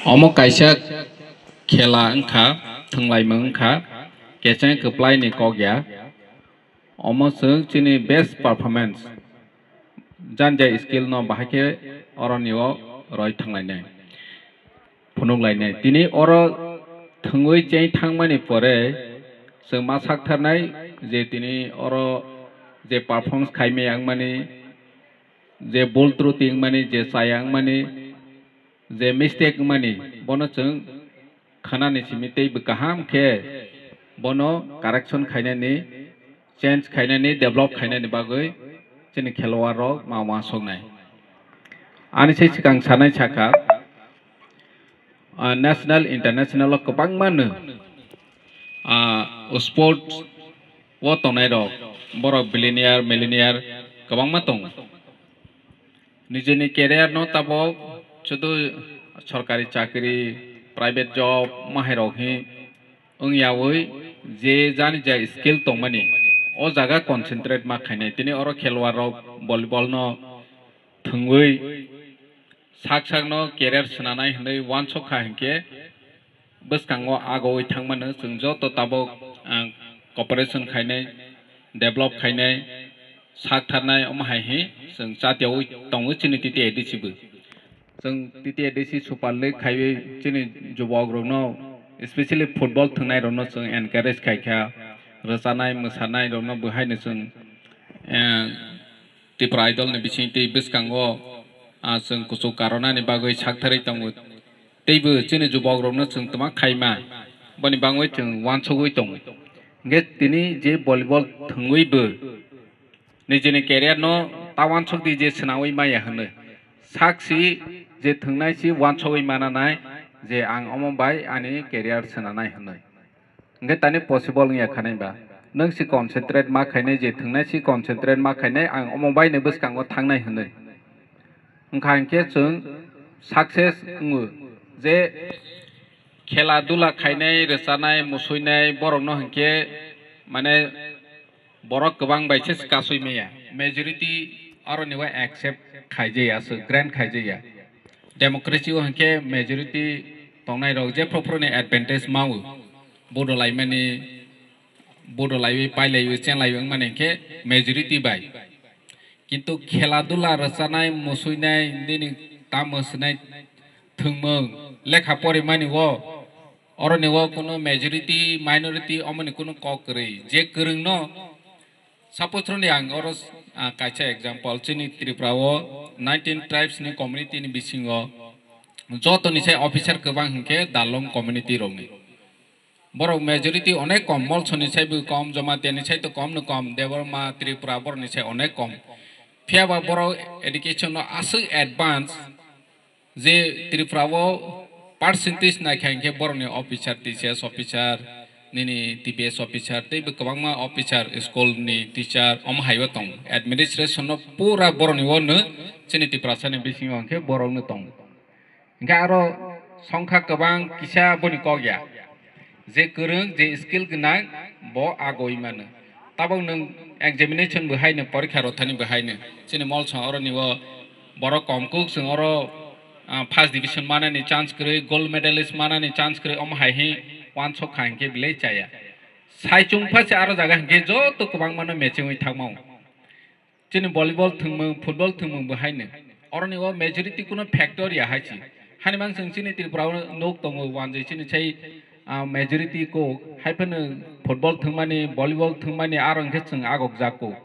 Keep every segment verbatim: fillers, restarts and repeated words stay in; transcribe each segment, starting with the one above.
Omo kaisa khela wngkha, thwnglaimung wngkha, kecheng kwplai ni kok ya. Omo chwng chini best performance, janja skill no bahai khe oro ni o roi thanglainai, phunuk lainai. Tini oro thwngwi cheng thangmani pore chwng ma saktharnai je tini oro je performance khaimaya wngmani, je bul truti wngmani, je chaya wngmani, je mistake wngmani, bono chwng khwnani simi tei bo kaham khe bono correction khainani, change khainani, develop khainani bagwi chini khelwar rok ma uansuknai. Ani se swkang sanai sakha, ah, national, international o kwbangma no, ah, sports o tongnai rok, borok billionaire, millionaire kwbangma tongo. Nijini career no tabok sudu sorkari chakri, private job, mahairok hi wngyawi je jani ja skill tongmani, o jaga concentrate ma khainai. Tini oro khelwar rok volleyball no thwngwi sak sak no career swnanai hwnwi uansuk kha hinkhe, bwskango agowi thangmano chwng joto tabok, ah, cooperation khainai, develop khainai, sak tharnai, omo hai hi chwng chatiyawi tongo chini T T A D C bo. Chwng T T A D C super league khaiwi chini jubok rokno, especially football thwngnai rokno chwng encourage khaikha, rwchanai, mwsanai rokno bo haino chwng, eh, Tipra Idol ni bisingtwi bwskango, ah, chwng kuchuk karonani bagwi saktharwi tongo. Teibo chini jubok rokno chwng twma khaima, boni bagwi chwng uansugwi tongo. Hinkhe tini je volleyball thwngwi bo nijini career no ta uansuk di je swnawi maya hwnwi. Saksi je thwngnai si uansugwi mananai je ang omo bai ani career swnanai hwnwi. Hingke tani possible wngya khanai ba. Nwng si concentrate ma khainai, je thwngnai si concentrate ma khainai, ang omo bai ni bwskango thangnai hwnwi. Wngkha hinkhe chwng success wngo. Je khela dula khainai, rwchanai, musuinai borokno hinkhe mane borok kwbang bai se kasui maya. Majority aroni o accept khaijaya, aswk grant khaijaya. Democracy o hinkhe majority tongnai rok jephru phru ni advantage mao. Bodo laimani, bodo laiwi, pailaiwi, chenlaiwi wngmani hinkhe majority bai. Kintu khela dula rwchanai, musuinai, nini tamo swnai thwngmung, lekha porimani o, oroni o kunu majority, minority omoni kunu kok kwrwi. Je kwrwngno, suppose roni ang oro, ah, kaisa example, chini Tripura o nineteen tribes ni community ni bisingo jotoni sai officer kwbang hinkhe Darlong community rokni. Borok majority onek kom, Molsoni saibo kom, Jamatia ni sai to kom no kom, Debbarma, Tripura borok ni sai onek kom. Phiya ba borok education no aswk advance je Tripura o percentage naikha hinkhe borok ni officer, T C S officer, nini T P S officer, tei bo kwbangma officer, school ni teacher, omo hai o tongo. Administration no pura borok ni o no chini Tiprasa ni bisingo hinkhe borok no tongo. Hinkhe aro songkha kwbang kisa boni kok ya. Je kwrwng, je skill gwnang, bo agoi mano. Tabok nwng examination bo haino, porikha rwthani bo haino. Chini Molsong oroni o borok kom kuk, chwng oro, ah, first division manani chance kwrwi, gold medalist manani chance kwrwi, omo hai hi uansuk kha hinkhe belai chaya. Saichung pha se aro jaga hinkhe joto kwbangmano matchingwi thangmao. Chini volleyball thwngmung, football thwngmung bo haino. Oroni o majority kuno factor ya hai si. Hani mang chwng chini Tripura o nuk tongo, wanjwi chini sai, ah, majority kok, hai phano football thwngmani, volleyball thwngmani, aro hinkhe chwng agok jak kok.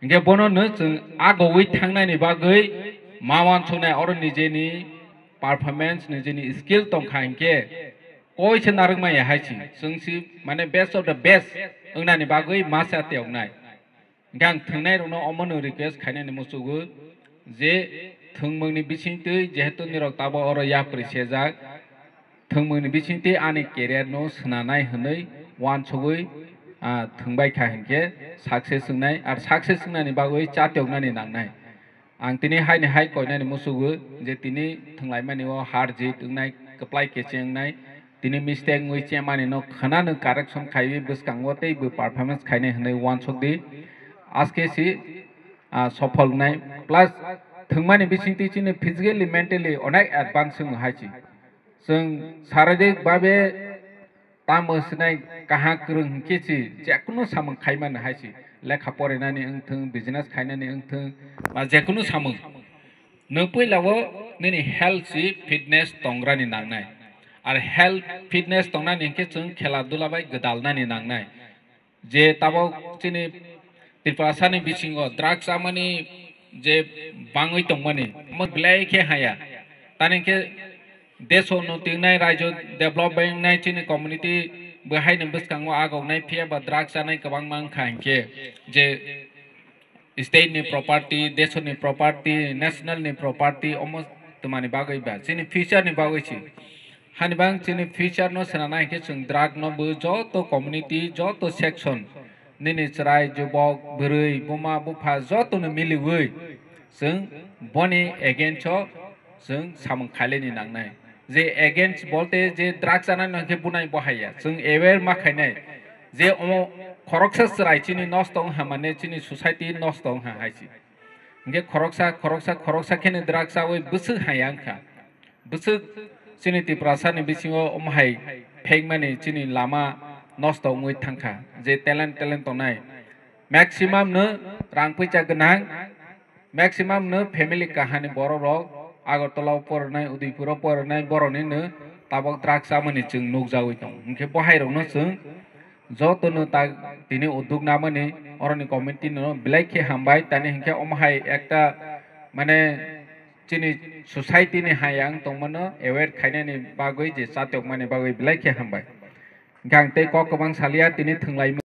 Hinkhe bono no chwng agogwi thangnani bagwi ma uansuknai, oro nijeni performance, nijeni skill tongkha hinkhe koi se narwk maya hai si. Chwng si mane best of the best wngnani bagwi ma sa tiyoknai. Hinkhe ang thwngnai rokno omono request khainani muchugo je thwngmungni bisingtwi jehetu nirok tabok oro yapri sejak, thwngmungni bisingtwi ani career no swnanai hwnwi uansugwi, ah, thwngbai kha hinkhe success wngnai, ar success wngnani bagwi chatiyoknani nangnai. Ang tini haini hai koinani musugo je tini thwnglaimani o har jit wngnai, kwplai kecheng wngnai, tini mistake wngwi chemani no khwnano correction khaiwi bwskango tei bo performance khainai hwnwi uansuk di. Aske si, ah, sophol wngnai, plus thwngmani bisingtwi chini physically, mentally onek advance wng hai si. Chwng saririk babe tamo sinai kaham kwrwng hinkhe si jekunu samung khaimani hai si, lekha porinani wngthung, business khainani wngthung, ba jekunu samung. Nwng puila o nini health si fitness tongrani nangnai. Ar health fitness tongnani hinkhe chwng khela dula bai gwdalnani nangnai. Je tabok chini Tiprasani bisingo drugs amani je bangwi tongmani, omo belai khe haya. Tani khe deso no tingnai, raijo develop wngnai, chini community bo haino bwskango agoknai, phiya ba drugs anai kwbangma wngkha hinkhe je state ni property, deso ni property, national ni property, omo twmani bagwi ba chini future ni bagwi si. Hani bang chini future no swnamnai hinkhe chwng drug no bo joto community, joto section, nini chwrai, jubok, bwrwi, buma, bupha joto no miliwi chwng boni against o chwng samung khaileni nangnai. Je against bolte je drugs anai no hinkhe bunai bo haya. Chwng aware ma khainai je omo khoroksa chwrai chini nosto wngha mane chini society nosto wngha hai si. Hinkhe khoroksa, khoroksa, khoroksa kheno drugs chawi bwswk haya wngkha. Bwswk chini Tiprasani bisingo omo hai phekmani chini lama nosto wngwi thangkha. Je talent, talent tongnai. Maximum no rang puisa gwnang, maximum no family kahani borok rok, Agartala o porinai, Udaipur o porinai, borok ni no tabok drugs chamani chwng nukjagwi tongo. Hinkhe bo hai rok no chwng joto no ta tini udduk namani, oroni committee no belai khe hambai, tani hinkhe omo hai ekta mane chini society ni hayang tongmano aware khainani bagwi je chatokmani bagwi belai khe hambai. Hinkhe ang tei kok kwbang salia, tini thwnglaimung.